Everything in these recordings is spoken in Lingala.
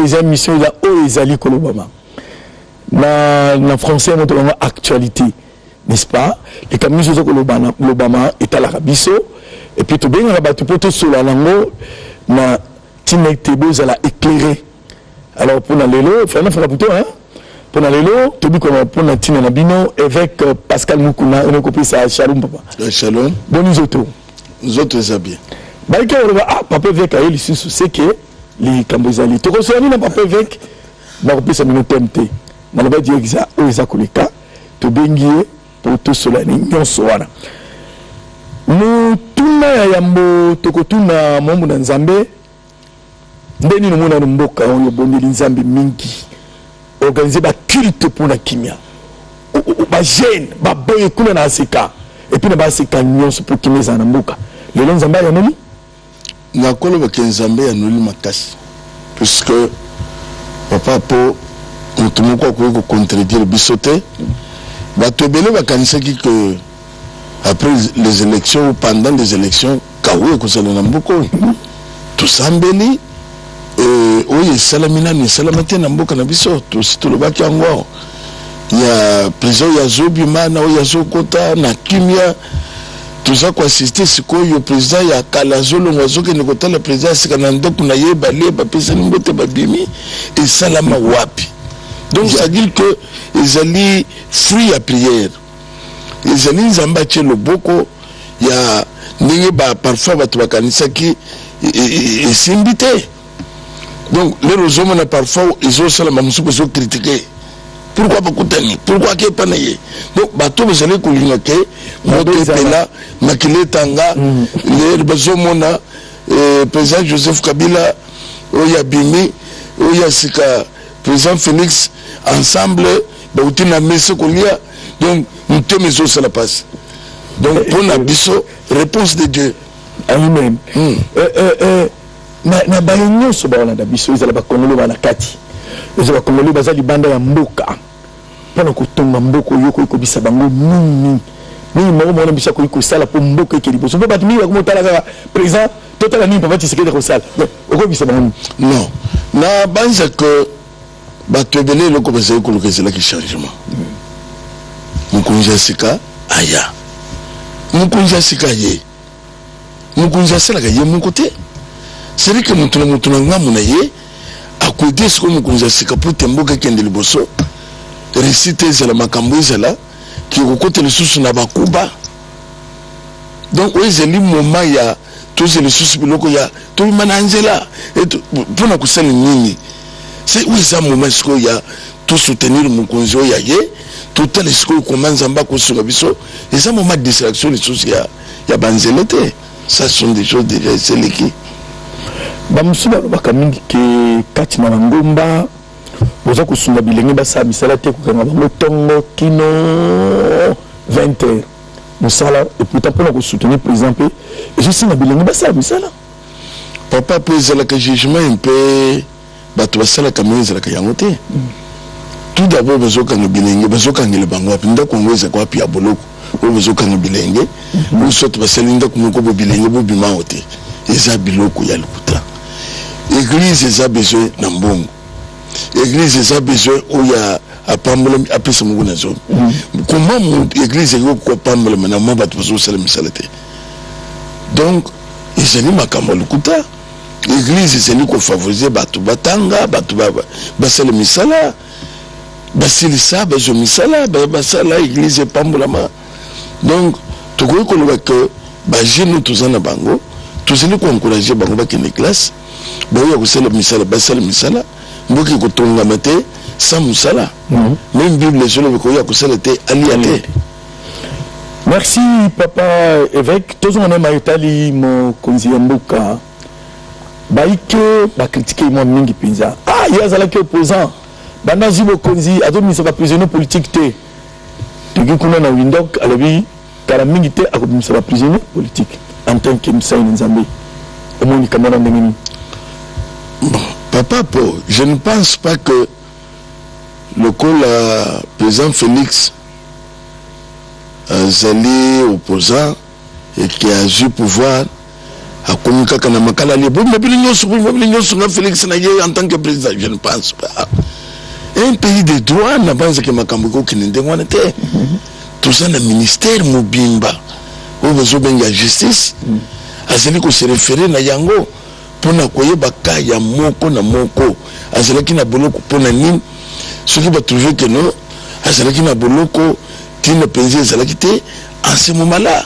Eza mission, eza oyo ezali kolobama na français, moto bango actualité, n'est-ce pas? Likambo nyonso eza kolobama etalaka biso, et puis tobengaka bato mpo tosola nango na ntina ete bozala éclairé. Alors, mpona lelo, Fernand Fakaputo, hein? Mpona lelo tobikoma mpona ntina na bino, évêque Pascal Mukuna ono kopesa shalom, papa. Shalom. Boni nzoto? Nzoto eza bien. Bayiki koloba: "Ah, papa évêque aye lisusu, seke likambo ezali." Tokosola nini na papa évêque? Nakopesa bino teme te, naloba direct, eza oyo eza koleka. Tobengi ye mpo tosola ni nyonso wana. Motuna ya yambo tokotuna mombu na Nzambe: nde nini omonano mboka oyo obondeli Nzambe mingi, organise baculte mpona kimia, bajeune baboye kuna na aseka et puis na baseka nyonso, mpo kimia ezala na mboka? Lelo Nzambe ayanoli? Nakolobaka Nzambe yanoli makasi, puisque papa, mpo moto moko akoki kocontredire biso te. Bato ebele bakanisaki ke après les élections ou pendant les élections, chaos ekozala na mboka oyo. Tosambeli, oyo esalami nanu esalama te na mboka na biso. Tosi tolobaki yango awa, ya président oyo azobima na oyo azokota na kimia. Toza koassister sikoyo, président ya kala azolongwa, azokende kotala président ya sika na ndako na ye, balie, bapesani mbote, babimi. Esalama wapi? Donc, c'est à dire que ezali fruit ya prière, ezali Nzambe atie loboko ya ndenge ba parfois bato bakanisaki esimbi te. Donc lelo ozomona parfois ezosalama mosuku, ezocritiquer: pourquoi bakutani, pourquoi ake epa na ye? Donc bato bazali kolinga ke moto epela, makili etanga. Lelo bazomona président Joseph Kabila oyo abimi, oyo ya sika président Félix, ensemble bauti na mese kolia. Donc motema ezosala mpasi. Donc mpo na biso, réponse de Dieu. Amen. Na baye nyonso baolanda biso, ezala bakongolo bana kati, eza bakongolo baza libanda ya mboka, mpona kotonga mboka oyo, okoki kobisa bango nini mingi moko mona biso akoki kosala mpo mboka eke liboso? Mpo bato mingi bakomotala kaka président, totala nini papa Tshisekedi akosala. Okobisa bango nini? Non, na banza ke bato ebele, eloko bazali koluka ezalaki changement. Mokonzi ya sika aya, mokonzi ya sika ye, mokonzi asalaka ye moko te. C'est que moto na moto na ngambo na ye akoaider sikoyo mokonzi ya sika mpo te mboka ekende liboso, réussite ezala, makambo ezala ke kokota lisusu na bakuba. Donc oyo ezali moment ya tozela lisusu biloko ya tobima na nzela mpona kosala nini. Se oyo eza moment sikoyo ya tosoutenir mokonzi oyo ya ye, totala sikoyo koma Nzambe akosunga biso. Eza moment distraction lisusu ya banzela te. Ça sont des choses déjà eseleki. Bamosusu balobaka mingi ke kati na bangomba boza kosunga bilenge basala misala te, kokanga bango ntongo kino 20 heures mosala, et pourtant mpona kosoutenir président mpe ezosenga bilenge basala misala. Papa, mpo ezalaka jugement mpe bato basalaka, me ezalaka yango te. Tout d'abord, bazokanga bilenge, bazokangela bango wapi? Ndako yango ezalaka wapi ya boloko oyo bazokanga bilenge? Ou soki basali ndako moko bo bilenge bobima awa te. Eza biloko ya lokuta. Église eza besoin na mbongo, église eza besoin oyo apambolami apesa moko na zomi. Comment église ekoki kopambolama na mwa bato bazosala misala te? Donc ezali makambo ya lokuta. Église ezali kofavoriser bato batanga, bato basala misala, basilisa, bazwa misala, basala, église epambolama. Donc tokoki koloba ke bajeune oyo toza na bango, tozali koencourager bango bakende classe, baoya kosala misala, basala misala. Mboka ekotongama te sans mosala. Même Bible ezoloba koya kosala te, alia te. Merci, papa évêque. Tozonga na etali mokonzi ya mboka. Bayike bacritiquer mwa mingi mpenza: ah, ye azalaki opposant, banda azwi bokonzi azobimisa baprisonnier politique te. Toki kuna na Windhoek, alobi kala mingi te akobimisa baprisonnier politique. En tant que mosali na Nzambe, omoni kambo na ndenge nini? Bon, papa, po je ne pense pas que lokola président Félix azali opposant eke azwi pouvoir, Akomi kaka na makala alie bobima bino nyonso, bobima bino nyonso, nga Félix na ye en tant que président, je ne pense pas. Un pays de droit, nabanzaki makambo ekokende ndenge wana te. Toza na ministère mobimba oyo bazobenga justice, azali kose référer na yango mpona koyeba ka ya moko na moko azalaki na boloko mpona nini. Soki batrouve que non, azalaki na boloko, ntina mpenza ezalaki te, en ce moment là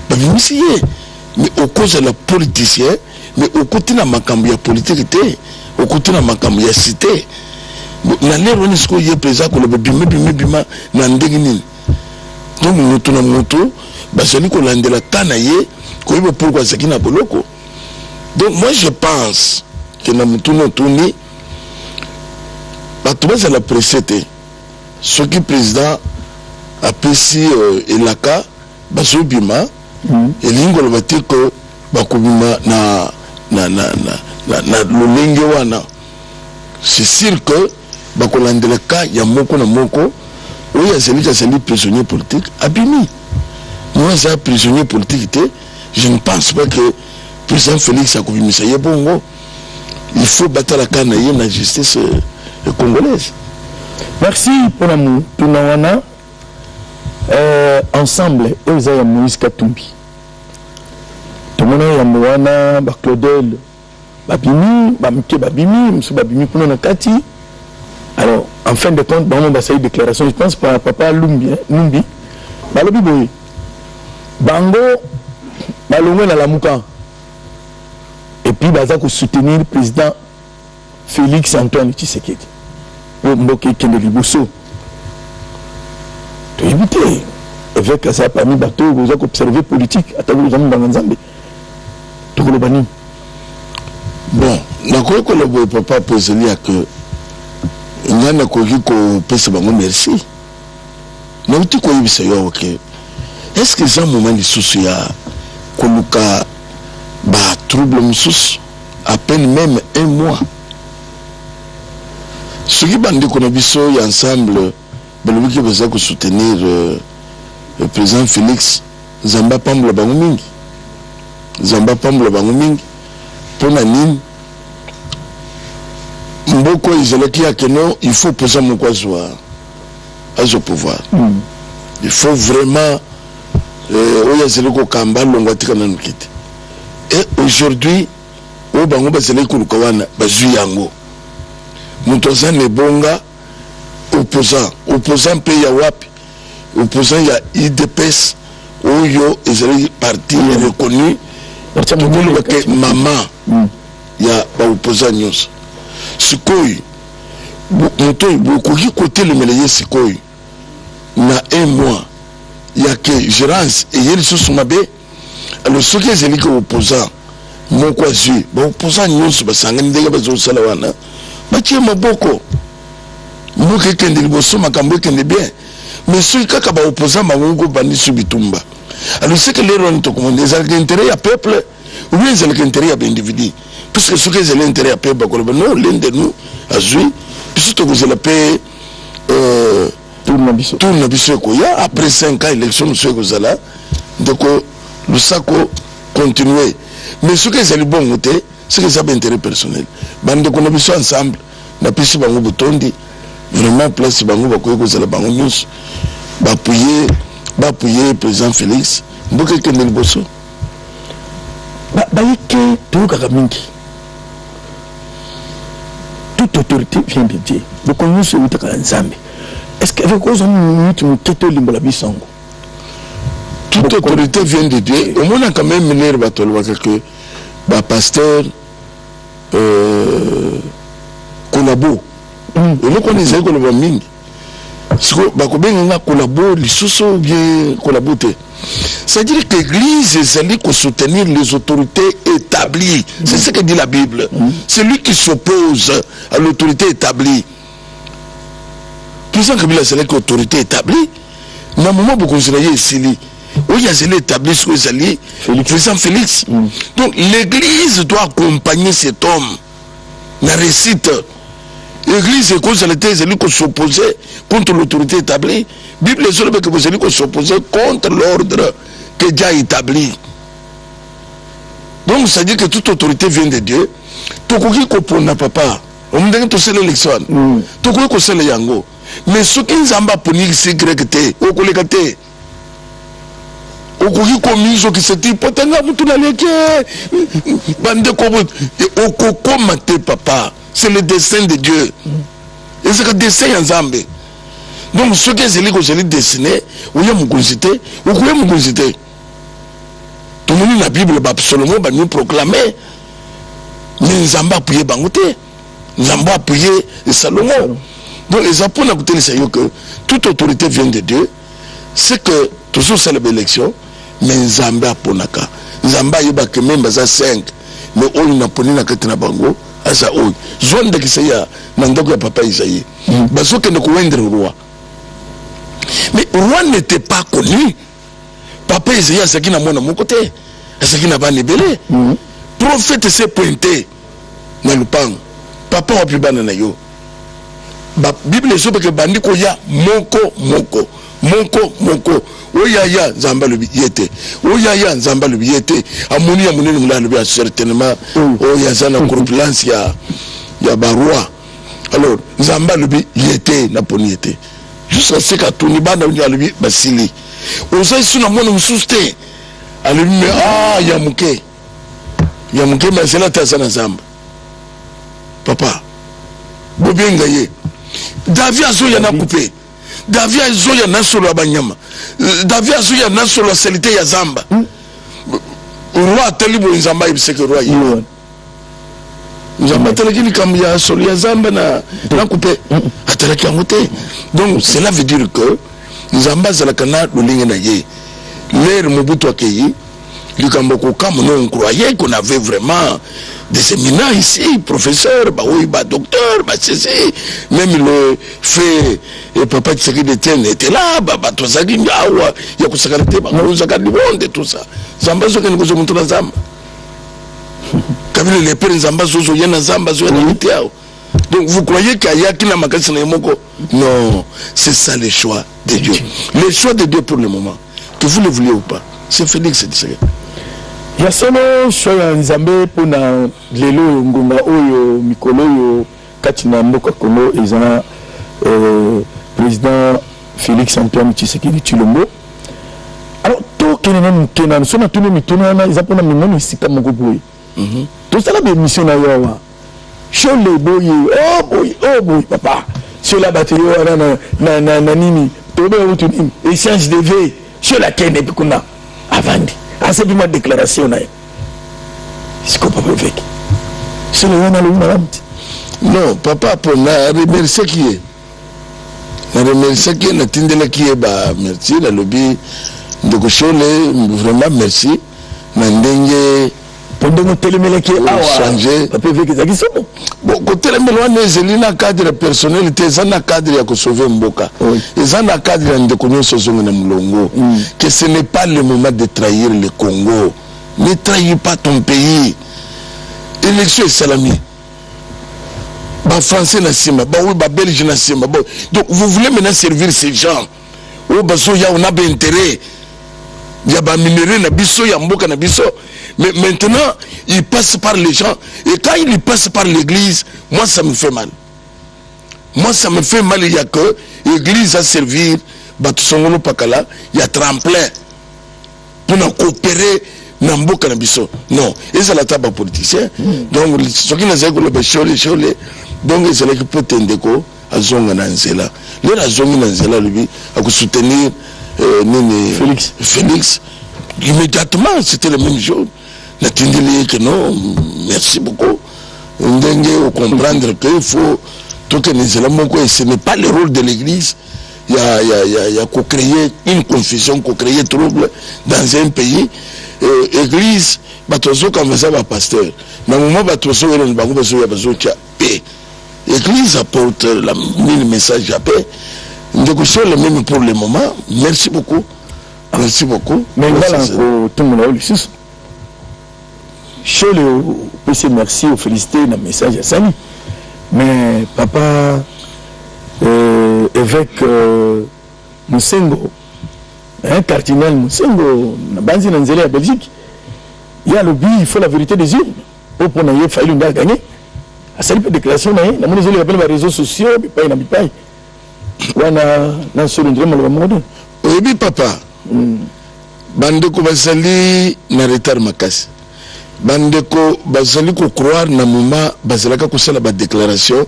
babimisi ye. Mais okozala politicien, mais okoti na makambo ya politike te, okoti na makambo ya cité na lero wana. Sikoyo ye mpenza koloba bima, bima, bima na ndenge nini? Donc moto na moto bazali kolandela ka na ye, koyeba pourquoi azalaki na boloko. Donc moi, je pense que na motuni otuni, bato bazala pressé te. Soki président apesi elaka, bazobima, elingi koloba te ko bakobima na lolenge wana. C'est sûr que bakolandela ka ya moko na moko. Oyo azali prisonnier politique abimi, mo aza prisonnier politique te, je ne pense pas que président Félix akobimisa ye bongo. Il faut batala ka na ye na justice congolaise. Merci mpona motuna wana. Ensemble oyo eza ya Moïse Katumbi, tomona yambo wana baClaudel babimi, bamike babimi, mosusu babimi kuna na kati. Alors, en fin de compte, bango basali déclaration, je pense par papa Lumbi, hein, Numbi, balobi boye: bango balongwe na Lamuka et puis baza kosoutenir président Félix Antoine Tshisekedi po mboka ekende liboso. Toyebi te, évêque aza parmi bato oyo boza koobserve politique, ata oza mobanga Nzambe, tokoloba nini? Bon, nakoki koloba boye, papa, po ezali ya ke ngai nakoki kopesa bango merci. Nauti koyebisa yo awa ke est ce que eza moment lisusu ya koluka batrouble mosusu? À peine même un mois. Soki bandeko na biso ya Ensemble balobiki baza kosoutenir président Félix, Nzambe apambola bango mingi, Nzambe apambola bango mingi. Mpona nini? Mboka ezalaki ya keno il faut opposant moko azwa pouvoir. Il faut vraiment oyo azali kokamba alongwa, atika nanu kiti. Et aujourd'hui, oyo bango bazalaki koluka wana, bazwi yango. Moto aza na ebonga, opposant, opposant mpe ya wapi? Opposant ya UDPS oyo ezalaki parti reconnu, tokoloba ke mama ya baopposant nyonso. Sikoyo moto oyo bokoki kotelemela ye sikoyo na un mois ya ke gérance eye lisusu mabe. Alors soki ezali ke opposant moko azwi, baopposant nyonso basangani ndenge bazosala wana, batie maboko, mboka ekende liboso, makambo ekende bien. Mais soki kaka baopposant bango moko bandisi bitumba, alors ce que lero wana tokomona, ezalaka intérêt ya peuple ou bien ezalaka intérêt ya baindividu? Puisque soki ezali intérêt ya peuple, bakoloba non, l'un de nous azwi, biso tokozela mpe tour na biso. Tour na biso ekoya après 5 ans, élection mosusu ekozala. Ndeko Lusako, continue. Mais soki ezali bongo te, soki eza baintérêt personnel, bandeko na biso Ensemble, napesi bango botondi vraiment. Place bango bakoki kozala, bango nyonso baappuye, baappuye président Félix, mboka ekende liboso. Bayeke toyokaka mingi: toute autorité vient de Dieu, bokonzi nyonso eutaka na Nzambe. Est ce que avec ozwa minute moke, tolimbola biso yango? Toute autorité vient de Dieu. Omonaka même lere bato balobaka ke bapasteur collabo. Eloko wana ezali koloba mingi. Siko bakobenga nga collabo lisusu ou bien collabo te? C'est-à-dire que l'église ezali kosoutenir les autorités établies. C'est ce que dit la Bible. Celui qui s'oppose à l'autorité établie, président Kabila azalaki autorité établie na moment bokonzi na ye esili. Oyo azali établi sikoyo ezali président Félix. Donc l'église doit accompagner cet homme na réussite. Église ekozala te ezali kos'opposer contre l'autorité établie. Bible ezolobaka bozali kos'opposer contre l'ordre que Dieu a établi. Donc c'est à dire que toute autorité vient de Dieu. Tokoki kopona papa, ndenge tosala élection wana, tokoki kosala yango, mais soki Nzambe aponi xy te, okoleka te. Okoki komizokisa ti po tanga mutu naleki bandeko, okokoma te papa. C'est le dessein de Dieu, ezaka dessein ya Nzambe. Donc soki ezali kozali destiné oya mokonzi te, okoya mokonzi te. Tomoni na Bible baSolomo bami proclame, mais Nzambe appuye bango te, Nzambe appuye Salomo. Donc eza mpona kotelisa yo que toute autorité vient de Dieu. C'est que tozosala baélection, mais Nzambe aponaka. Nzambe ayebaka même baza 5, mais oyo naponi na kati na bango aza oyo. Zwa ndakisa ya na ndako ya papa Isaïe, bazokende koindre roi, mais roi n'était pas connu. Papa Isaïe azalaki na mwana moko te, azalaki na bana ebele. Prophète s'est pointé na lupango: "Papa, wapi bana na yo?" Bible ezobeke bandi koya moko moko, moko moko. Oyo aya, Nzambe alobi ye te. Oyo aya, Nzambe alobi ye te. Amoni ya monene molai, alobi ya certainement oyo aza na corpulence ya baroi. Alors Nzambe alobi ye te, naponi ye te. Jusqu'à ce atuni bana, alobi basili, oza esu na mwana mosusu te? Alobi mais ah, ya moke, ya moke, mais azela te, aza na zamba. Papa, bobenga ye. David azoya na coupe, David azoya na solo ya banyama, David azoya na solo ya saleté ya zamba. Roi atali boye, Nzambe ayebisaki roi ye. Nzambe atalaki likambo ya solo ya zamba na coupe? Atalaki yango te. Donc cela veut dire que Nzambe azalaka na lolenge na ye. L'heure Mobutu akei, likambo kokamwa, nous on croyait qu'on avait vraiment des éminents ici, professeurs, baoyo badocteur, bacc, même le fait et papa Tshisekedi Etienne était là, bato bazalaki awa ya kosakana te, bakozaka libonde, tout ça. Nzambe azokende kozwa moto na zamba. Kabila le père, Nzambe azozoya na zamba, azoya na miti awa. Donc vous croyez qu'ayaki na makasi na ye moko? Non, c'est ça le choix de Dieu. Le choix de Dieu pour le moment, que vous le vouliez ou pas, c'est Félix Tshisekedi. Ya solo, choix ya Nzambe mpona lelo oyo, ngonga oyo, mikolo oyo kati na mboka Congo eza président Félix Antoine Tshisekedi Tshilombo. Alors tokende nanu moke nanu so natuni mituna wana, eza mpona mimono esika moko boye. Tosala baémission na yo awa, Shole boye, o boye, o boye, papa Shole, bato yo wana na nini tobenga kutu nini, échange de vues. Shole akende mpe kuna, avandi, asebi mwa déclaration na ye. Siko papa évêque Shole wana alobi malamu te? Non papa, mpo na remerciaki ye, na remerciaki ye, natindelaki ye ba merci. Nalobi: "Ndeko Shole, vraiment merci na ndenge Mpo ndenge otelemelaki awa. Changer. Papa évêque, ezalaki somo. Bon, kotelemela wana ezali na cadre personnel te, eza na cadre ya kosauve mboka. Eza na cadre ya ndeko nyonso ozonga na molongo, que ce n'est pas le moment de trahir le Congo. Ne trahis pas ton pays. Élection esalami, bafrançais na nsima, baoyo babelge na nsima. Bon, donc vous voulez maintenant servir ces gens oyo bazoya na baintérêt ya baminerai na biso, ya mboka na biso. Mais maintenant il passe par les gens, et quand il passe par l'église, moi ça me fait mal, moi ça me fait mal. Il y a que église à servir bato songolo pakala ya tremplin mpona coopérer na mboka na biso. Non, ezala ata bapoliticien. Donc soki nazali koloba Shole, Shole, donc ezalaki mpo te ndeko azonga na nzela. Lelo azongi na nzela, alobi akosoutenir nini? Félix. Félix. Immédiatement, c'était le même jour, natindeli ye que non, merci beaucoup ndenge ocomprendre que il faut tokende nzela moko, et ce n'est pas le rôle de l'église ya kocréer une confusion, kocréer trouble dans un pays. Église, bato bazokamba eza bapasteur. Na moment bato bazoyela na bango, bazoya, bazotia paix. Église apporte la nini, message ya paix. Ndeko Shole, même pour le moment, merci beaucoup, merci beaucoup. Mais nga na kotombola yo lisusu. Shole, opesi merci, ofélicité na message asali, mais papa évêque Mosengo, hein, cardinal Mosengo na banzi na nzela ya Belgique. Ye alobi il faut la vérité des urnes po pona ye Fayulu nde a gagner. Asali pe declaration na ye, namoni ezoleka pe na ba reseaux sociaux bipai na bipai. Wana na Nsolo ndire maloba moko te. Oyebi papa, bandeko bazali na retard makasi. Bandeko bazali ko croire na moment bazalaka kosala ba declaration,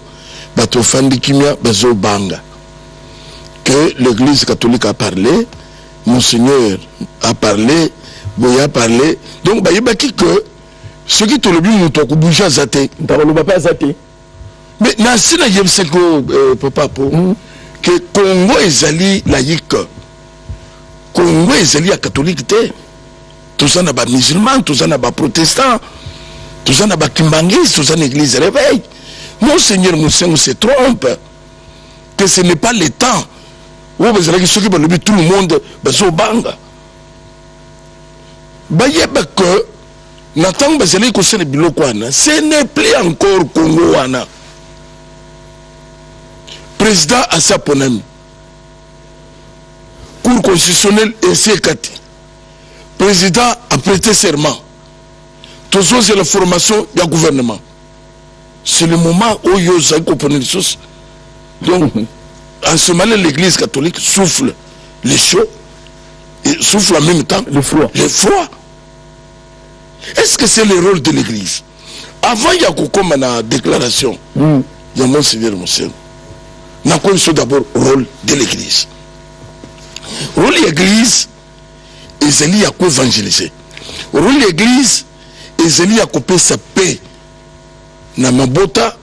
bato bafandi kimia bazobanga que l'eglise catholique a parle, monseigneur a parle, boye a parle. Donc bayebaki que soki tolobi moto akobouge aza te. Moto akoloba pe aza te. Mais nasi nayebisaki yo papa po que Congo ezali laïque. Congo ezali ya catholique te. Toza na ba musulmans, toza na ba protestants, toza na ba kimbanguistes, toza na église réveil. Monseigneur Mosengo se trompe que ce n'est pas le temps oyo bazalaki soki balobi tout le monde bazobanga. Bayeba que na ntango bazalaki kosala biloko wana, ce n'est plus encore Congo wana. Président asi aponami, cour constitutionnelle esi ekati, président a prêté serment, tozozela formation ya gouvernement. C'est le moment oyo ozali kopona lisusu. Donc en ce moment l'église catholique souffle le chaud et souffle en même temps le froid. Le froid. Est-ce que c'est le rôle de l'église? Avant ya kokoma na déclaration ya Monseigneur Mosengo, nakomi d'abord rôle de l'église. Rôle ya église ezali ya koévangéliser. Rôle ya église ezali ya kopesa paix na mabota,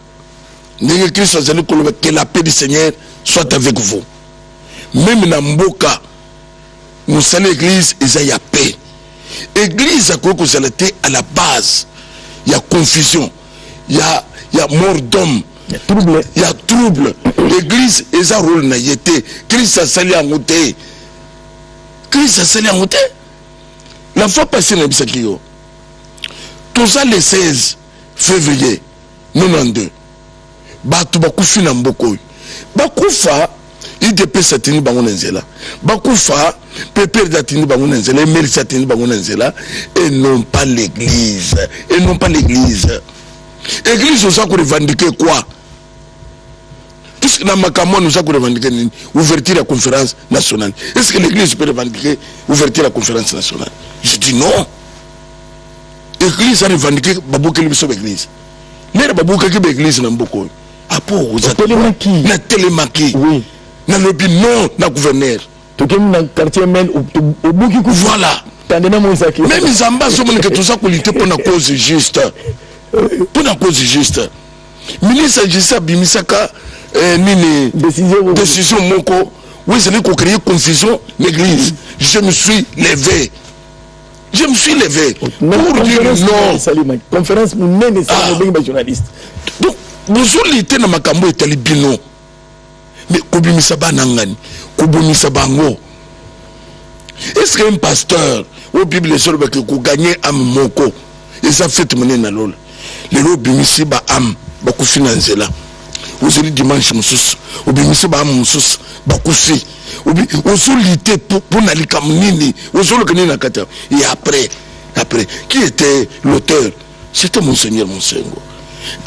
ndenge Christ azali koloba que la paix du Seigneur soit avec vous. Même na mboka, mosala église eza ya paix. Église akoki kozala te à la base ya confusion, ya mort d'homme, ya trouble. Ya trouble. Église eza rôle na ye te. Christ asali yango te. Christ asali yango te. La fois passée nayebisaki yo, toza le 16 février 92, bato bakufi na mboka oyo. Bakufa, UDPS atindi bango na nzela. Bakufa, PPRD atindi bango na nzela, MLC atindi bango na nzela, et non pas l'église. Et non pas l'église. Église oza ko revendiquer quoi? Puisque na makambo wana oza ko revendiquer nini? Ouverture ya conférence nationale. Est-ce que l'église peut revendiquer ouverture ya conférence nationale? Je dis non. Église a revendiqué babukeli biso ba église. Lere babukaki ba église na mboka oyo. Apo oza Otelemaki. Natelemaki. Oui. Nalobi non na gouverneur. Tokemi na quartier Mel, obuki kufu. Voilà. Tande na moisaki. Même Nzambe azomona ke toza kolutter mpo na cause juste. Mpo na cause juste. Ministre ya justice abimisaka nini? Décision. Décision moko oyo ezali kocréer confusion l'église. Je me suis levé. Je me suis levé pour dire non. Conférence monene esalami, obengi ba journaliste. Donc bozoli te na makambo etali bino, mais kobimisa bana ngani, kobomisa bango. Est-ce que un pasteur oyo Bible ezolobaki kogagner âme moko eza fête monene na lola, lelo obimisi ba âme bakufi na nzela, ozali dimanche mosusu obimisi ba âme mosusu bakufi, ozoli te mpo na likambo nini? Ozoluka nini na kati? Et après, qui était l'auteur? C'était Monseigneur Mosengo.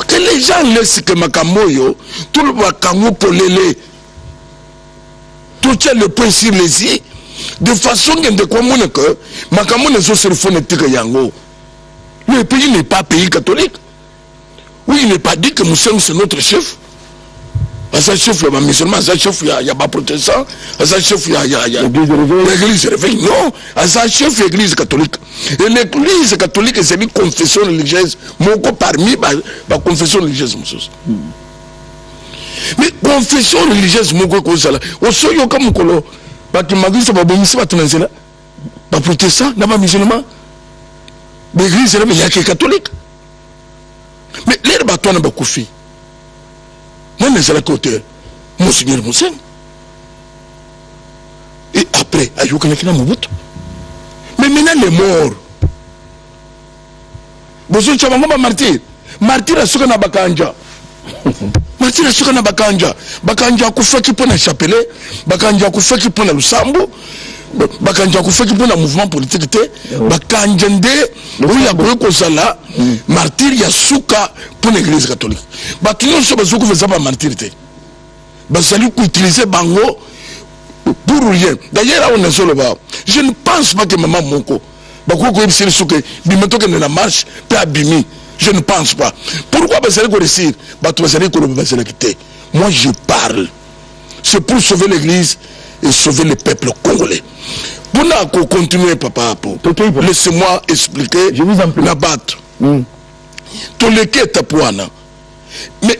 Que les gens laissent que makambo oyo tolobaka yango polele, totia le point sur les i de façon que ndeko amona que makambo na ezosala fo na etika yango. Le pays n'est pas pays catholique. Oui, il n'est pas dit que Mosengo c'est notre chef. Aza chef ya bamusulman, aza chef ya baprotestant, aza chef ya Église de réveil. L'église réveil, non. Aza chef ya église catholique. Et l'église catholique ezali confession religieuse moko parmi baconfession religieuse mosusu. Mais confession religieuse moko ekozala osoyoka mokolo bato magriso babomisi bato na nzela, baprotestant na bamusulman, baeglise na beyaki catholique. Mais lere bato wana bakufi, nani ezalaki auteur? Monseigneur Mosengo. Et après ayokanaki na Mobutu. Mais maintenant les morts, bozotya bango bamartyr. Martyr asuka na Bakanja, martyr asuka na Bakanja. Bakanja akufaki mpo na chapelet, Bakanja akufaki mpo na lusambo. Bakanja akufaki mpo na mouvement politique te. Bakanja nde oyo akoki kozala martyr ya suka mpo na Église catholique. Bato nyonso bazokufa eza bamartyr te, bazali koutiliser bango pour rien. D'ailleurs, awa nazoloba, je ne pense pas que mama moko bakoki koyebisa biso ke bima, tokende na marche, mpe abimi. Je ne pense pas. Pourquoi bazali koréussir? Bato bazali koloba, bazalaki te. Moi, je parle, c'est pour sauver l'Église et sauver le peuple congolais. Mpona kocontinue, papa Apo, laissez-moi expliquer. Je vous en prie. Na bato toleki etape wana, mais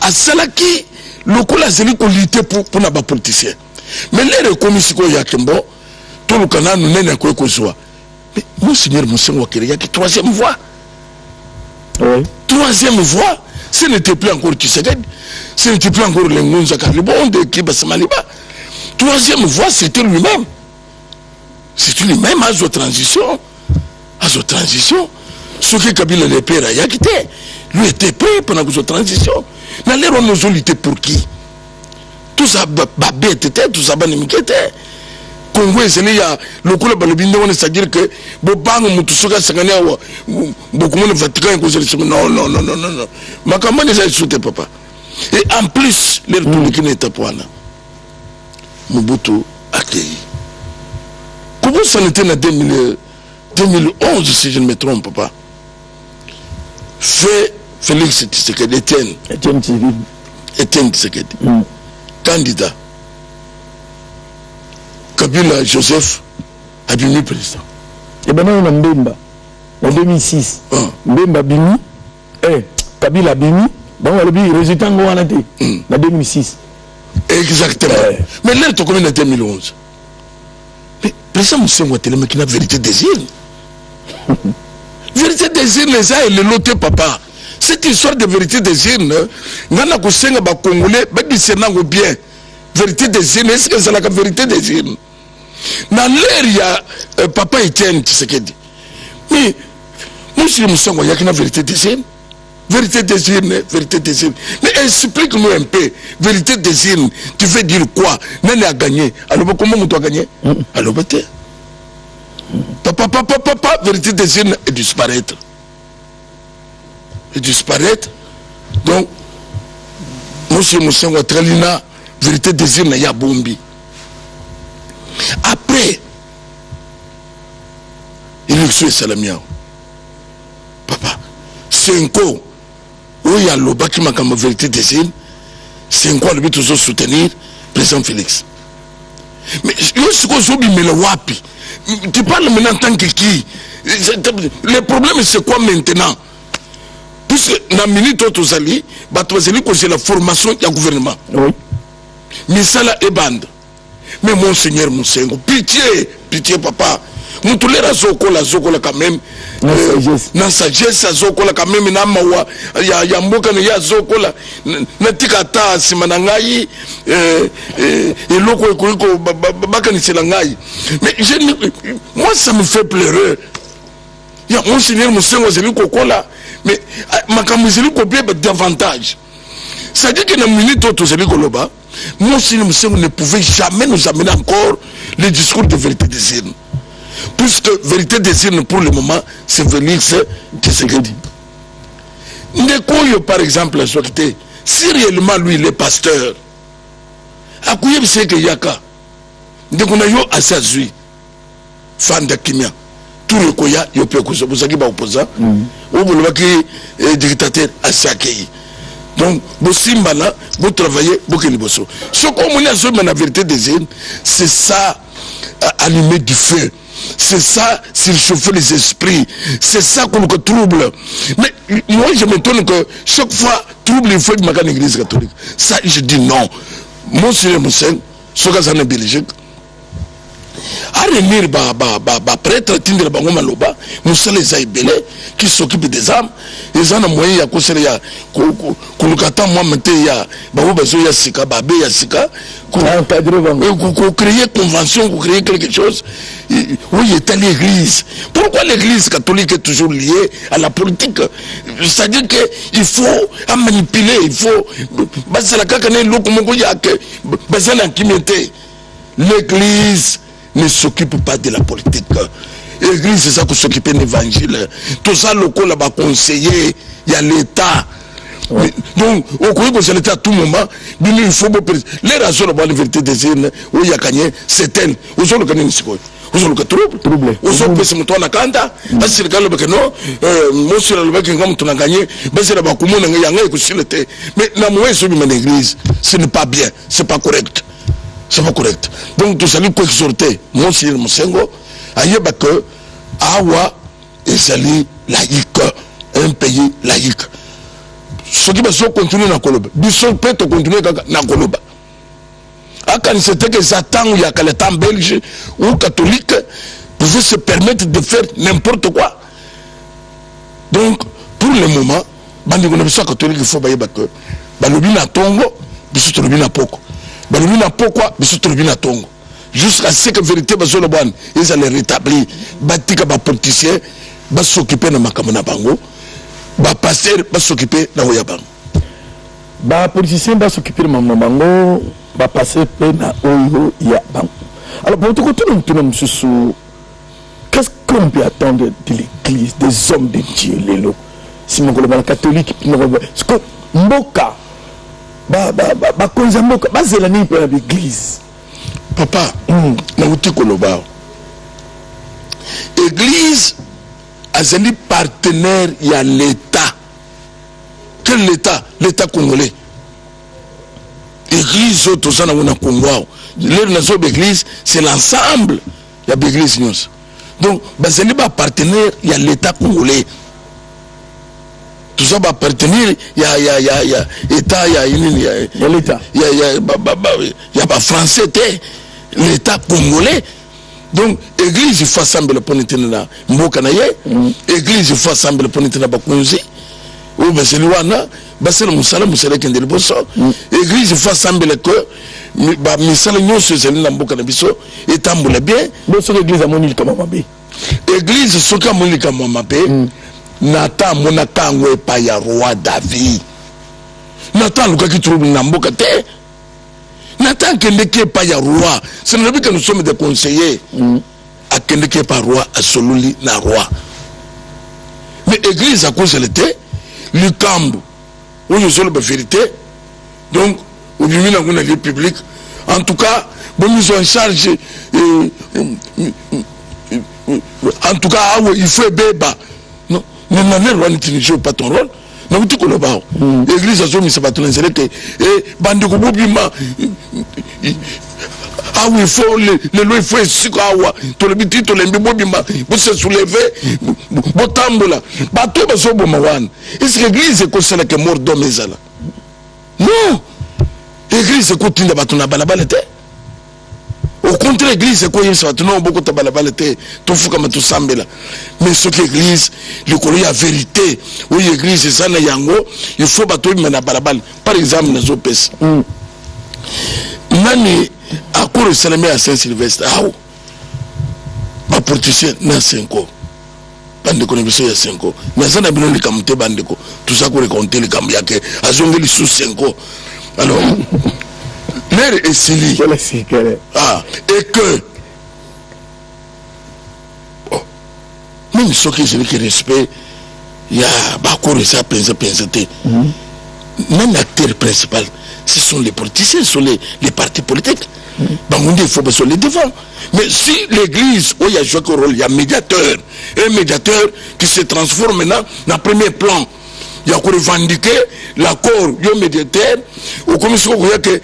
asalaki lokola azali kolutter mpona bapoliticien. Mais l'heure ekomi sikoyo ya kembo, toluka nanu nene akoki kozwa. Mais monseigneur Monsengwo acréaki troisième voie. Troisième voie, ce n'était plus encore Tshisekedi, ce n'était plus encore Lengunza Karlibonde Kibasa Maliba. Troisième voie, c'était lui-même, c'est lui-même. Azwa transition, azwa transition. Soki Kabila le père ayaki te, lui était prêt mpona kozwa transition. Na l'heure wana, ozolutter pour qui? Toza babete te, toza bana mike te. Kongo ezali ya lokola balobi ndenge wana, c'est-à-dire que bobanga motu soki asangani awa, bokomona Vatican ekozala. Non, non, non, non, non, makambo wana eza lisusu te, papa. Et en plus, l'heure toleki na etape wana, Mobutu akei. Kobosana te, na 2011, si je ne me trompe pas, fait Félix Tshisekedi, Etienne. Etienne Tshisekedi. Etienne Tshisekedi candidat, Kabila Joseph abimi président. Ebandaki na Mbemba na 2006. Mbemba abimi, Kabila abimi, bango balobi résultat yango wana te na 2006. Exactement. Mais l'heure tokomi na 2011, mais président Monsengwo atelemaki na vérité des urnes. Vérité des urnes eza elelo te, papa. Cette histoire de vérité des urnes, nga na kosenga bacongolais badiscerner yango bien. Vérité des urnes, est-ce que ezalaka vérité des urnes na l'heure ya papa Etienne Tshisekedi? Mais monseigneur Monsengwo ayaki na vérité des urnes. Vérité des urnes, vérité des urnes, mais explique-nous un peu, vérité des urnes, tu veux dire quoi? Nani a gagné? Aloba comment moto a gagné? Aloba te. Papa, papa, papa, vérité des urnes et disparaître et disparaître. Donc monsieur Monsengwo atikali na vérité des urnes ya bombi. Après élection esalami awa, papa, Cenco oyo alobaki makambo vérité des urnes, Cenco alobi tozosoutenir président Félix. Mais yo sikoyo ozobimela wapi? Tu parles maintenant en tant que qui? Le problème, c'est quoi maintenant? Puisque na minute oyo tozali, bato bazali kozela formation ya gouvernement, misala ebanda. Mais monseigneur Monsengwo, pitié, pitié, papa. Motu l'heure azokola, azokola quand même. Na sagesse. Na sagesse, azokola quand même na mawa ya mboka na ye. Azokola, natika ata nsima na ngai eloko ekoki bakanisela ngai. Mais moi, ça me fait pleurer ya monseigneur Monsengwo azali kokola, mais makambo ezali kobeba davantage. C'est-à-dire que na minute oyo tozali koloba, monseigneur Monsengwo ne pouvait jamais nous amener encore le discours de vérité des urnes, puisque vérité des urnes, pour le moment, c'est Félix Tshisekedi. Ndeko oyo, par exemple, azwaki te. Si réellement lui, il est pasteur, akoyebisa eke yaka, ndeko na yo asi azwi, fanda kimia, tour ekoya, yo mpe okozwa. Bozalaki baopposant oyo bolobaki dictateur asi akei. Donc bosimbana, botravailler, bokende liboso. Soki omoni azobima na vérité des urnes, c'est ça, allumer du feu, c'est ça, surchauffer les esprits, c'est ça koluka trouble. Mais moi, je m'étonne que chaque fois trouble, il faut ebimaka na Église catholique. Ça, je dis non. Monseigneur Monsengwo, soki aza na Belgique, aréunir baprêtre, atindela bango maloba. Mosala eza ebele qui s'occupe des âmes. Eza na moyen ya kosala, ya koluka ata mwa te ya bango bazoya sika, babe ya sika, encadrer bango. Kocréer convention, kocréer quelque chose oyo etali église. Pourquoi l'Église catholique est toujours liée à la politique? C'est-à-dire que il faut amanipuler, il faut basala kaka na eloko moko yake baza na kimia te. L'église ne s'occupe pas de la politique. Église eza kos'occuper na évangile. Toza lokola baconseiller ya l'État. Donc okoki kozala te à tout moment bino il faut bopesa lere azoloba wana vérité des urnes oyo akanye, c'est elle. Ozoluka nini sikoyo? Ozoluka trouble. Trouble. Ozopesa moto wana kanda, asilika, alobake no mosila, alobaki nga moto na ganye, basila bakomona ngai yanga ekosila te. Mais na moyen ezobima na église, ce n'est pas bien, c'est pas correct, c'est pas correct. Donc tozali koexhorter monseigneur Mosengo ayeba que awa ezali laïque, un pays laïque. Soki bazocontinuer na koloba, biso mpe tocontinuer kaka na koloba. Akanisa te ke eza ntango ya kala, temps belge ou catholique pouvait se permettre de faire n'importe quoi. Donc pour le moment, bandeko na biso ya catholique, il faut bayeba ke balobi na ntongo, biso tolobi na poko, balobi na pokwa, biso tolobi na ntongo, jusqu'à ce que vérité bazoloba wana ezala rétabli. Batika bapoliticien bas'occuper na makambo na bango, bapasteur bas'occuper na oyo ya bango. Bapoliticien bas'occuper na makambo na bango, bapasteur mpe na oyo ya bango. Alors bon, tokotuna motuna mosusu: qu'est-ce qu'on peut attendre de l'église, des hommes de Dieu lelo, nsima koloba na catholique? Mboka, bakonzi ya mboka bazela nini mpe na baeglise? Papa, nauti koloba, église azali partenaire ya l'État. Quel L'état? L'État congolais. Église oyo toza nango na Congo awa lelo, nazoba église, c'est l'ensemble ya baeglise nyonso. Donc bazali bapartenaire ya l'État congolais. Toza bapartenaire ya état ya nini? Ya l'État. Ya bafrançais te, l'État congolais. Donc église, il faut asambela mpona ntina na mboka na ye. Église, il faut asambela mpona ntina bakonzi oyo bazali wana basala mosala, mosala ekende liboso. Église, il faut asambela ke bamisala nyonso ezali na mboka na biso etambola bien. Bo soki église amoni likambo mabe? Église soki amoni likambo mabe, Natan amonaka yango epai ya roi David. Natan alukaki trouble na mboka te. Natan akendeki epai ya roi. C'est nalobi que nous sommes des conseillers. Akendeki epai roi, asololi na roi. Mais église akozala te likambo oyo ozoloba vérité, donc obimi nango na lieu public. En tout cas bomise en charge, en tout cas awa il faut ebeba. Non, na lere wana tu ne joues pas ton rôle. Nakuti koloba awa, église azomisa bato na nzela ete bandeko bobima awa, il faut lelo, il faut esika awa tolobi ti tolembi, bobima, bose soulever, botambola. Bato oyo bazoboma wana, est-ce église ekosalaka mort d'homme ezala? Non, église ekotinda bato na balabala te. Au contraire, église ekoyebisa bato non, bokota balabala te, tofukama, tosambela. Mais soki église likolo ya vérité oyo église eza na yango, il faut bato obima na balabala. Par exemple, nazopesa nani, accord esalemi ya Saint Sylvestre awo, bapoliticien na Cenco, bandeko na biso ya Cenco, naza na bino likambo te. Bandeko, toza korekonte likambo yake azongi lisusu Cenco. Alors l'heure esili. Ah, et que oh, même soki ezalaki respect ya baaccord eza mpenza mpenza te, même acteur principal, ce sont les politiciens, ce sont les partis politiques. Bango nde il faut baso les devant. Mais si l'église oyo a joué rôle ya médiateur, un médiateur qui se transforme maintenant na premier plan ya korevendiquer l'accord, yo médiateur okomi soko koya ke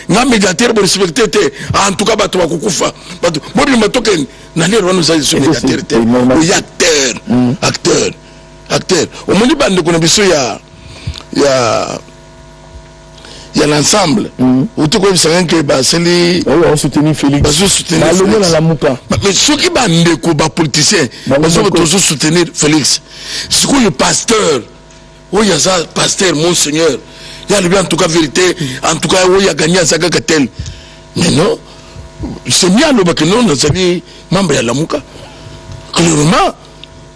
nga médiateur, borespecter te, en tout cas bato bakokufa, bato bobima, tokende na lero wana, oza so médiateur te, oya acteur. Acteur, acteur. Omoni bandeko na biso ya l'ensemble, outi koyebisaka ke basali soutenir Félix. Bazosoutenir. Balongo na Lamuka. Mais soki bandeko bapoliticien bazoba tozosoutenir Félix, sikoyo pasteur oyo aza pasteur, monseigneur, ye alobi en tout cas vérité, en tout cas oyo agagner aza kaka tel. Mais non, c'est mieux alobaki non, nazali membre ya Lamuka clairement,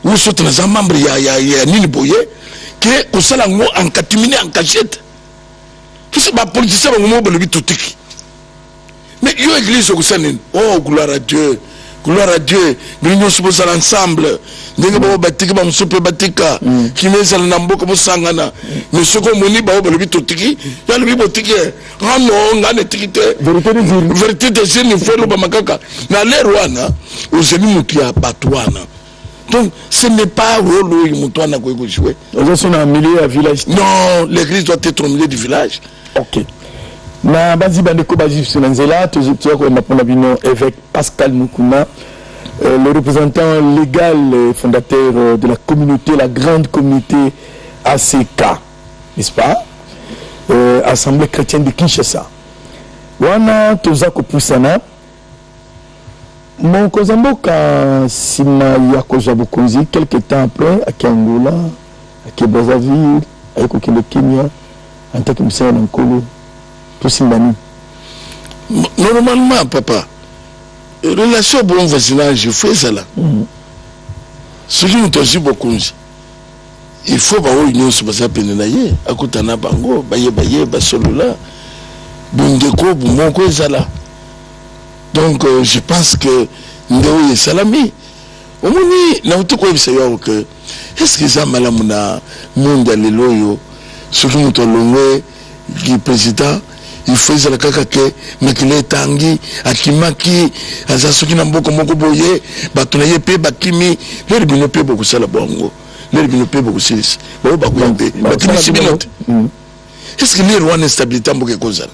ou soki naza membre ya nini boye, ke kosala yango en catimini, en cachette, puisque bapoliticien bango moko balobi totiki. Mais yo église okosala nini? Oh, gloire à Dieu, gloire à Dieu, bino nyonso bozala ensemble, ndenge bao batiki, bamosusu mpe batika, kimia ezala na mboka, bosangana. Mais soki omoni bao balobi totiki, yo alobi botiki, ah non, ngai netiki te. Vérité des urnes. Vérité des urnes, faut elobama kaka na lere wana. Ozali motu ya bato wana, donc ce n'est pas rôle oyo moto wana akoki kojouer. Oza so na milieu ya village. Non, l'église doit être au milieu du village. Ok, na bazi bandeko bazwi biso na nzela, toza koyamba mpona bino évêque Pascal Mukuna, le représentant légal et fondateur de la communauté, la grande communauté ACK, n'est-ce pas, Assemblée chrétienne de Kinshasa. Wana toza kopusana. Mokonzi ya mboka, nsima ya kozwa bokonzi, quelque temps après ake Angola, ake Brazzaville, aye kokende Kenya en tant que mosala na Nkolo. Tosimba nini? Normalement, papa, relation bon voisinage, il faut ezala. Soki moto azwi bokonzi, il faut baoyo nyonso baza pene na ye akutana bango, bayeba ye, basolola, bondeko bomoko ezala. Donc je pense que nde oyo esalami, omoni, nauti koyebisa yo awa ke est ce que eza malamu na monde ya lelo oyo, soki moto alongwe ki président, il faut ezala kaka ke makila etangi, akimaki, aza soki na mboka moko boye, bato na ye mpe bakimi. Lere bino mpe bokosala bongo, lere bino mpe bokosilisa, bao bakoya mpe bakimisi bino te. Est ce que lere wana instabilité ya mboka ekozala?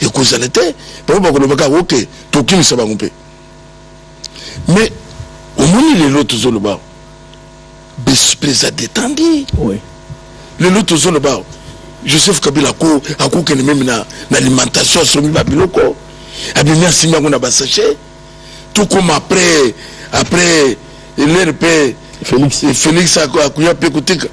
Ekozala te. Bango bakoloba kaka ok, tokimisa bango mpe. Mais omoni, lelo tozoloba, besprit eza détendu. Lelo tozoloba, Joseph Kabila akokende même na alimentation, asombi babiloko, abimi, asimbi yango na basachet. Tout comme après l'heure mpe Félix. Félix akoya mpe kotika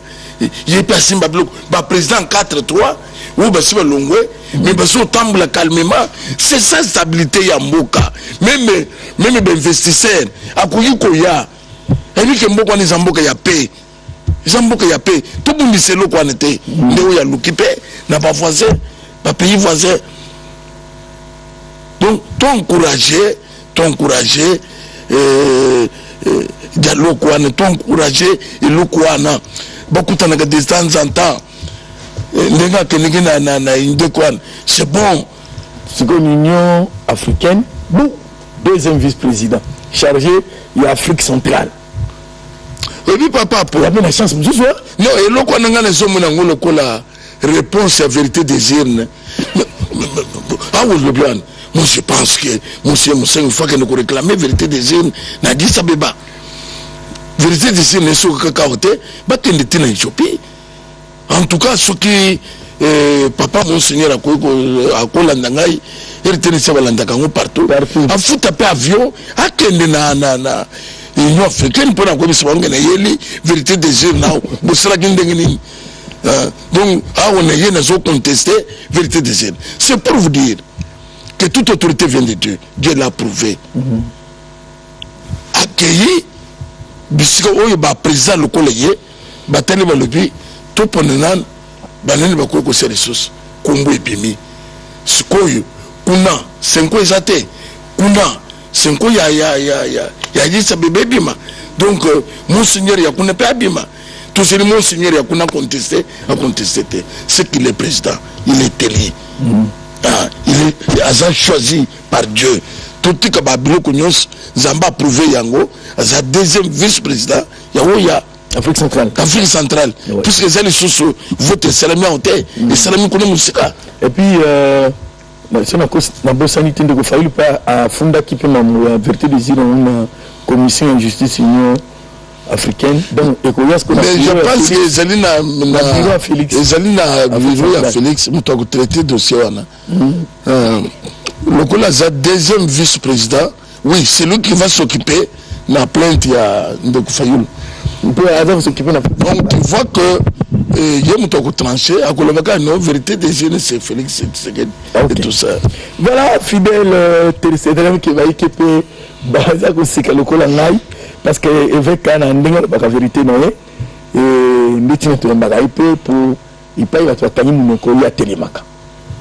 ye mpe asimba biloko. Baprésident 4 3 oyo basi balongwe, mais basi otambola calmement. C'est ça stabilité ya mboka. Même bainvestisseur akoki koya, ayebi ke mboka wana eza mboka ya paix, eza mboka ya paix, tobundisa eloko wana te. Nde oyo aluki mpe na bavoisin, bapays voisin. Donc toencourager dialogue wana, toencourager eloko wana, bakutanaka de temps en temps. Ndenge akendeki na indeko wana, c'est bon. Sikoyo l'Union africaine, bon, deuxième vice-président chargé ya Afrique centrale. Oyebi, papa, po oyabe na chance mosusu. Non, eloko wana ngai nazomona yango lokola réponse ya vérité des urnes. Awa olobi wana, moi je pense que monsieur Monsengwo faut akende koréclamer vérité des urnes na Addis Abeba. Vérité des urnes esoki kaka awa te, bakende te na Éthiopie. En tout cas, soki papa monseigneur akoki akolanda ngai, RTNC balandaka yango partout, afuta mpe avion, akende na Union africaine mpona koyebisa bango na yeli vérité des urnes awa bosalaki ndenge nini. Donc awa na ye nazocontester vérité des urnes. C'est pour vous dire que toute autorité vient de Dieu. Dieu l'a prouvé. Akei bisika oyo baprésident lokola ye batali, balobi topona nanu banani bakoki kosala lisusu. Kombo ebimi sikoyo kuna, senko eza te kuna, senko ya Addis Abeba ebima. Donc monseigneur ya kuna mpe abima. Tozeli monseigneur ya kuna contester, acontester te. C'est qu'il est président, il est élu. Ah, il est aza choisi par Dieu. Totika babiloko nyonso, Nzambe approuvé yango, aza deuxième vice président ya oyo ya Afrique centrale. Afrique centrale. Puisque eza lisusu vote esalami awa te, esalami kuna mosika. Et puis so nabosani te, ndeko Fayulu mpe afundaki mpe mambo ya vérité des urnes na commission ya justice Union africaine. Donc ekoya. Mais je pense que ezali na ezali na bureau ya Félix, moto akotraiter dossier wana. Lokola aza deuxième vice président, oui, c'est lui qui va s'occuper na plainte ya ndeko Fayulu. Mpe aza kos'occuper na Donc tu vois que ye moto akotrancher, akoloba kaka non, vérité des urnes, c'est Félix Tshisekedi. Et tout ça. Voilà, fidèle téléspectateur ke bayike mpe baza koseka lokola ngai, parce que évêque na ndenge alobaka vérité na ye, nde ntina toyambaka ye mpe po epai bato bakangi monoko, ye atelemaka.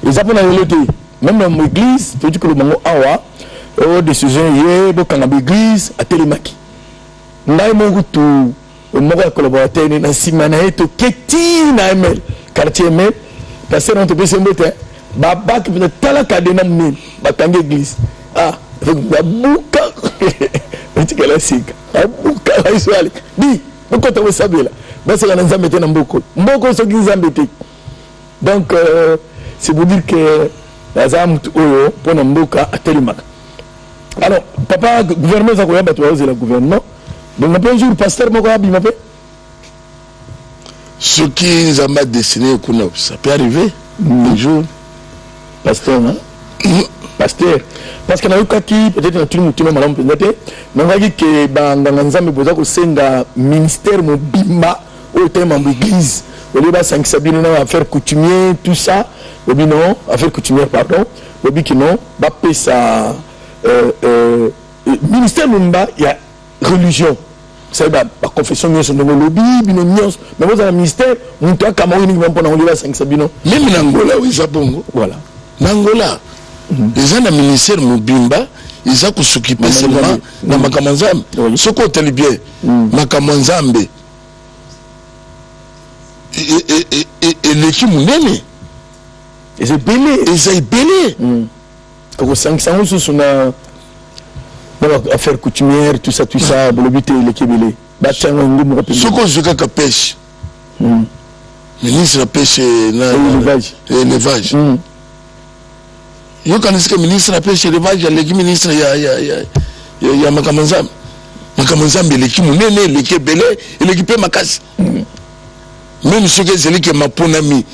Eza mpona lelo te. Même na église, toyoti koloba ngo awa, oyo décision ye bokanga ba église, atelemaki. Ngai moko kutu moko ya collaborateur na nsima na ye, toke ti na ML, quartier ML, pasteur na topesi mbote, babaki mpenza, tala cadenas monene, bakangi église. Ah, babuka, batikala sika, babuka baiswale di bokota bosabela, baseka na Nzambe te na mboko mboko soki Nzambe te. Donc c'est pour dire que aza mutu oyo mpona mboka atelemaka. Alors papa, gouvernement eza koya, bato bazozela gouvernement. Bongo mpe un jour pasteur moko abima mpe? Soki Nzambe adessine kuna, ça peut arriver un jour. Pasteur, hein? Pasteur, parce que nayokaki, peut-être natuni motuna malamu mpenza te, nayokaki ke banganga Nzambe boza kosenga ministère mobimba oyo te mambo église, olie basangisa bino na affaire coutumier, tout ça. Obi non, affaire coutumière, pardon, obi ki non, bapesa ministère mobimba ya religion, sai baconfession nyonso, ndenge olobi, bino nyonso, mais bozala ministère, moto akama oyo mingi mpona olie basangisa bino. Même na Angola oyo eza bongo. Voilà. Na Angola eza na ministère mobimba eza kos'occuper seulement na makambo ya Nzambe. Soki otali bien, makambo ya Nzambe eleki monene. Eza ebele. Eza ebele. Okosangisa yango susu na affaire coutumière, tout ça, tout ça, bolobi te, eleki ebele, batia yango ngo moko. Soki ozwi kaka pêche, ministre ya pêche na élevage. Élevage, yokanisi ke ministre ya pêche, élevage aleki ministre ya makambo Nzambe. Makambo Nzambe eleki monene, eleki ebele, eleki mpe makasi. Même soki ezali ke maponami,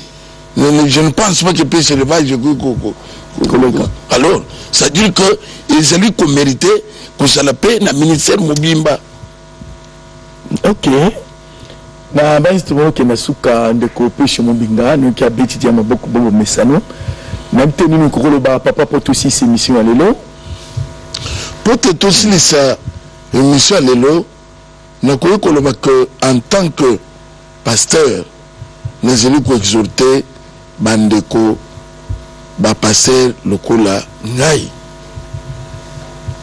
je ne pense pas que pêche, élevage ekoki koleka. Alors c'est à dire que ezali komérite kozala mpe na ministère mobimba. Ok, na basi tokokende suka. Ndeko Peshe Mobinga, noki abeti dia maboko, bobo mesano, nayebi te nini kokoloba, papa, po tosilisa émission ya lelo. Mpo te tosilisa émission ya lelo, nakoki koloba que en tant que pasteur, nazali koexhorte bandeko bapasteur lokola ngai,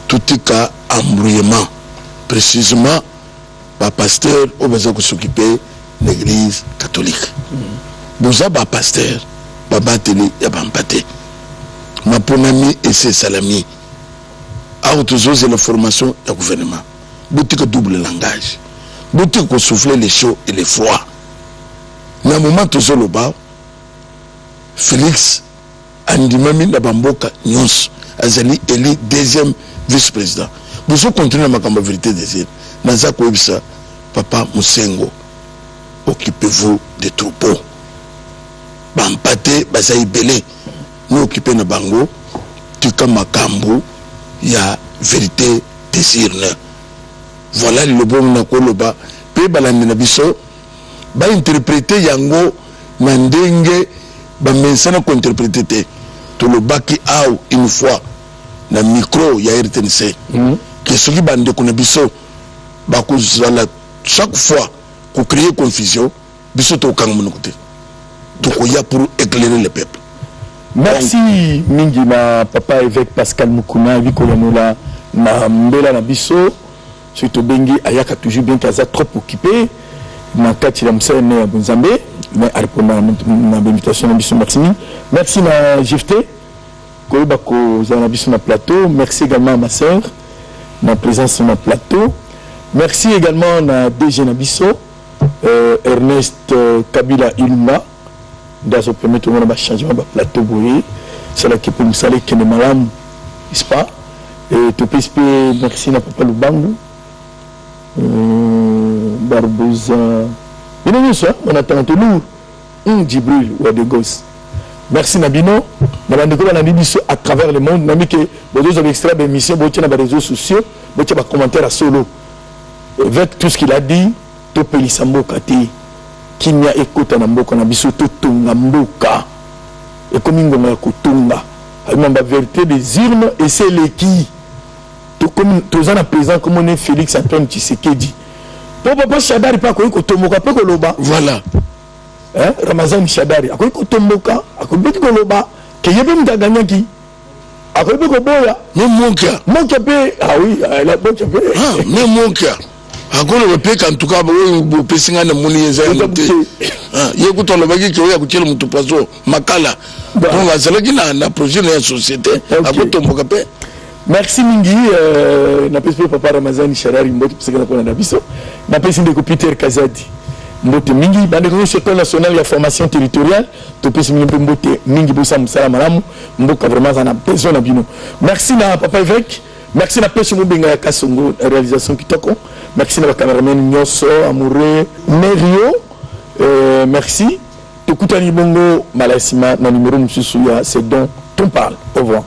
totika embrouillement, précisément bapasteur oyo baza kos'occuper na Église catholique. Boza bapasteur, babateli ya bampate. Maponami esi esalami, awa tozozela formation ya gouvernement. Botika double langage, botika kosouffler les chaud et les froid. Na moment tozoloba, Félix andimami na bamboka nyonso, azali élu deuxième vice président. Bozocontinue na makambo ya vérité des urnes. Naza koyebisa papa Mosengo, occupez-vous des troupeaux. Bampate baza ebele, mi occupe na bango, tika makambo ya vérité des urnes. Voilà lilobo na koloba, mpe balandi na biso bainterprete yango na ndenge bamesana kointerprete te. Tolobaki aw une fois na micro ya RTNC ke soki bandeko na biso bakozala chaque fois kocréer confusion, biso tokokanga monoko te, tokoya pour éclairer le peuple. Merci mingi na papa évêque Pascal Mukuna, ayebi koyanola na mbela na biso. Soki tobengi, ayaka toujours, bien ke aza trop occupé na kati ya mosala ne ya bonzambe, mais arépondre na bainvitation na biso. Merci mingi. Merci na Jefte koyeba kozala na biso na plateau. Merci également à ma sœur na présence na plateau. Merci également na DG na biso, Ernest Kabila Ilunga, nde azopermettre omona bachangement baplateau boye, esalaki mpe mosala ekende malamu, n'est-ce pas? Et topesi mpe merci na papa Lubangu, Barboza, bino nyonso bonatanga tolour, Djibril Wadegos. Merci na bino, na bandeko balandi biso à travers le monde. Nayebi ke bozozwa baextrait baémission, botia na baréseaux sociaux, botia bacommentaire ya solo avec tout ce qu'il a dit. Topelisa mboka te, kimia ekota na mboka na biso, totonga mboka. Ekomi ngonga ya kotonga. Abima bavérité des urnes esi eleki. Toza na président komone Félix Antoine Tshisekedi, mpo papa Shadari mpe akoki kotomboka mpe koloba. Voilà. Hein? Ramazani Shadari akoki kotomboka, akoki koloba ke ye mpe moto aganyaki. Akoki mpe koboya. Me Mokia. Mokia mpe, ah oui, ah, Mokia mpe. Ah, me Mokia. Akoloba mpe en tout cas oyo bopesi ngai namoni eza yango te. Ah, ye kutu alobaki ke oyo akotiela moto poison makala. Donc azalaki na, na projet na ya société, akotomboka mpe. Merci mingi euh, napesi mpe papa Ramazani Sharari mbote pesaka na kolanda biso. Napesi ndeko Peter Kazadi mbote mingi, bandeko nyonso Ecole nationale ya formation territoriale topesi bino mpe mbote mingi, bosala mosala malamu, mboka vraiment aza na besoin na bino. Merci na papa évêque, merci na Pesho Mobenga ya Kasongo réalisation kitoko, merci na bacameraman nyonso amoureux Merio, euh, merci. Tokutani bongo mbala ya nsima na numero mosusu ya Ce dont on parle. Au revoir.